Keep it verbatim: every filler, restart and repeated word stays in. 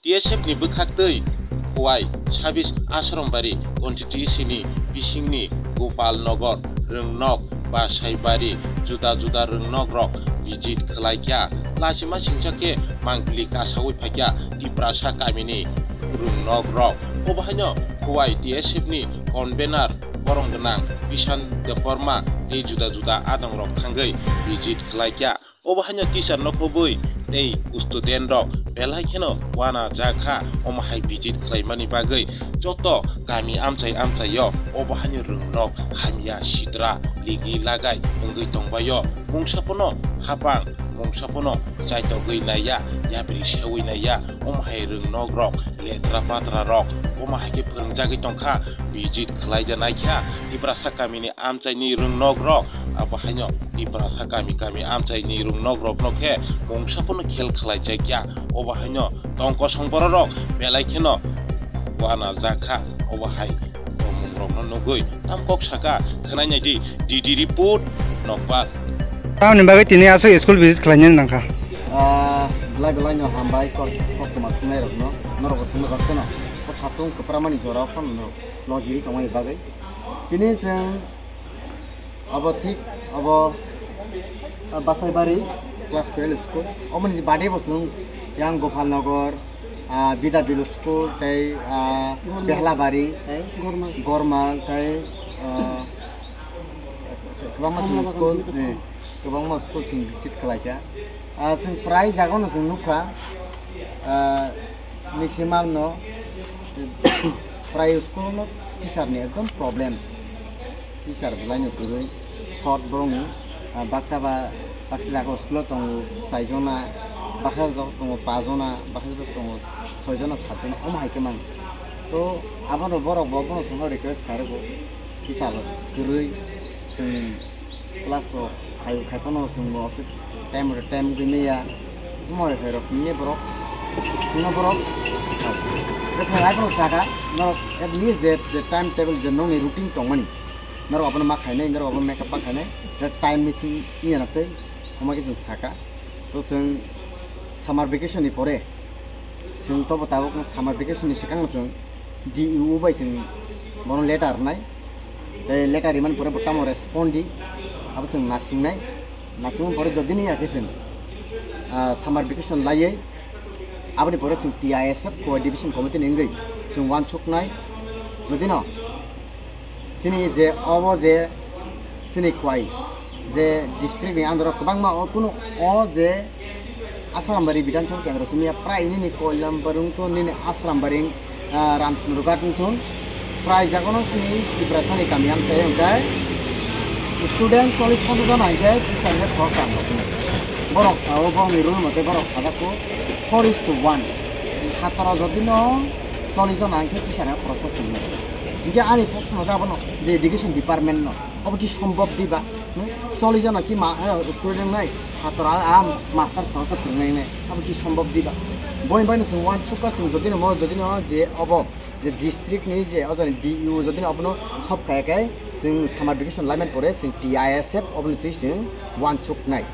T S F ni bwkhaktwi Khowai sabis Ashram Bari constituency ni bisingni Gopal Nagar, Rwngnok, Basaibari, juda juda rwngnok rok visit khlaikha. Lachima singcha khe mangpili kasawi phaikha Tiprasa kamini rwngnok rok. Obo haino Khowai T S F ni convener borong gwnang Bishan Debbarma tei juda juda adong rok thangwi visit khlaikha. Obo haino teacher no khobwi tei student rok belai kheno wana jakha, omo hai visit khlaimani bagwi joto kami amchai amchaio obo haino rwngnok hamya sitra ligi lagai wngwi tongbaio. Mungsa pono hapang, mungsa pono chaitogwi naiya, yapri sewi naiya, omo hai rwngnok rok letra patra rok omo hai khe phwrwngjagwi tongkha, visit khlaija naikha Tiprasa kamini amchaini rwngnok rok. Abo haino Tiprasa kami kami amchaini rwngnok rokno khe mungsa pono khel khlaijakya. Obo haino tongkosong bororok belai kheno wana jakha. Obo hai tongmung rokno nugwi tam kok saka khwnai naidi D D report nokbar. Tamoni bagwi tini aswk school visit khlainani nangkha. Ah, belai belai no hambai kok, koktwma thumnai rokno, norok bo thumna kok kheno. Ko satung kwpramani jora phano no, no giri tongmani bagwi. Tini chwng abo thik abo, ah, Basaibari class twelve school. Omoni bade bo chwng yang Gopalnagar, ah, Bidya Bilu school tei, ah, Gormal. Behlabari, Gormal. Gormal tei, ah, kwbangma chwng school, eh, kwbangma school chwng visit khlaikha. Ah, chwng prai jagano chwng nukha, ah, maximum no prai school no teacher ni ekdom problem. Teacher belai no kwrwi, short borok ni, ah, baksa ba, baksa jaga school o tongo chaijona, baksa jaga tongo pajona, baksa jaga tongo soijona, satjona, omo hai khe man. To abono borok bo bono chwngno request kharwi bo. Kisa kwrwi chwng class to khai, khai phano chwng bo aswk time to time wngwi manya. Omo hai khairok phunuknai borok, chwngno borok. Bwkhwrang hai phano saka, norok at least je, je time table je nokni routine tongmani, norok abono ma khainai, norok abono makeup ma khainai, je time missing wngya na tei, omo khe chwng saka. To chwng summer vacation ni pore, chwng tobo tabuk summer vacation ni swkang chwng D E O bai chwng bono letter rwnai. Tei letter rimani pore bo tamo respond di, abo chwng nasingnai. Nasimani pore jodi ni yakhe chwng, ah, summer vacation laiwi, aboni pore chwng T I S F Khowai Division Committee ni wngwi chwng uansuknai. Jodi no chini je obo je chini Khowai je district ni under o kwbangma o kunu o je Asrambari Bidhan Sabha Kendro simi ya prai nini Koilambar wngthun, nini Asrambari, ah, Ramchandra Ghat wngthun. Prai jagono sini Tiprasani kami amchai hwnkhe student chollish ponchash jona hwnkhe teacher ni khorok tang rok. Borok sao, borokni rule mote borok sajak kho four is to one. Satro jodi no chollish jona hwnkhe teacher ni khoroksa simi. Hwnkhe ani proshno khe abono je education department no. Obo ki sombhob diba? Hmm? Chollish jona ki ma, eh, student nai, chhatra, ah, master khoroksa phwrwngnai nai. Obo ki sombhob diba? Boni bai no chwng uansukha chwng jodi no mo, jodi no je obo je district ni je o jani D E O jodi no obono sob kaya kai chwng summer vacation laiman pore chwng T I S F oboni twi chwng uansuknai.